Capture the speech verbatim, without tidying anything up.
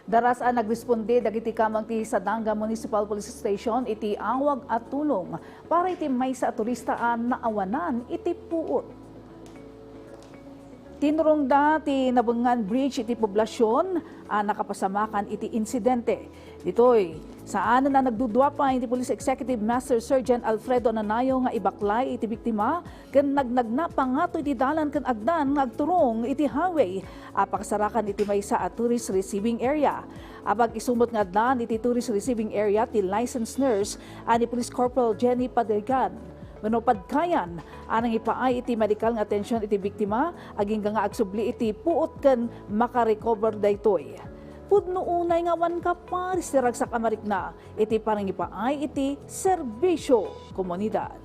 Daras a nagresponde dagiti kameng ti Sadanga Municipal Police Station iti awag a tulong para iti maysa a turista a naawanan iti puot. Tinurongda ti nabengngan bridge iti poblasion a nakapasamakan iti insidente. Ditoy, saan a nagdudua pay ti Police Executive Master Sergeant Alfredo Ananayo nga ibaklay iti biktima ken nagnagna pangato iti dalan ken agdan nga agturong iti highway a pakasarakan iti maysa a tourist receiving area. Apag-isu met nga addan iti tourist receiving area ti licensed nurse a ni Police Corporal Jenny Padrigan. Wenno Padkayan a nangipaay iti medikal nga atensyon iti biktima, agingga nga agsubli iti puot ken makarecover daytoy. Pudno unay nga awan kaparis ti ragsak a marikna iti panangipaay iti serbisyo komunidad.